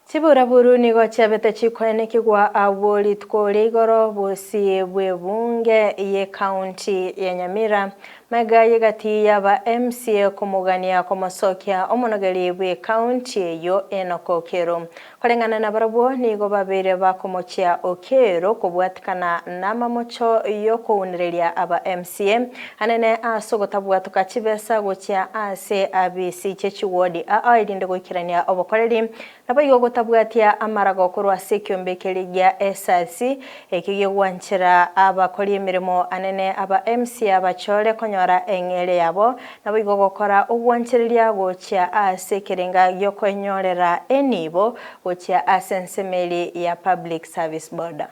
Chiburaburu nigo chiabete chikoenekigwa agwo rituko ria igoro bosio bw'ebunge y'ecounty ya Nyamira. Magega y'egati y'aba MCA komogania komosokia omonogeri bw'ecounty eyio Enock Okello. Koreng'ana nabarabwo nigo babeire bakomochia Okello kobwatikana namamocho y'okounereria aba MCA anene ase ogotabwatoka chibesa gochia ase abisi chie chiwodi aa erinde goikerania obokoreri Naboigo gotabwatia amarago korwa ase ekiombe keria gia esasi, ekio gegwanchera abakori emeremo anene aba MCA abachore konyora eng'eria yabo, naboigo gokora ogwanchereria gochia ase ekerenga gi'okoenyorera enibo gochia ase ensemo eria ya Public Service Board.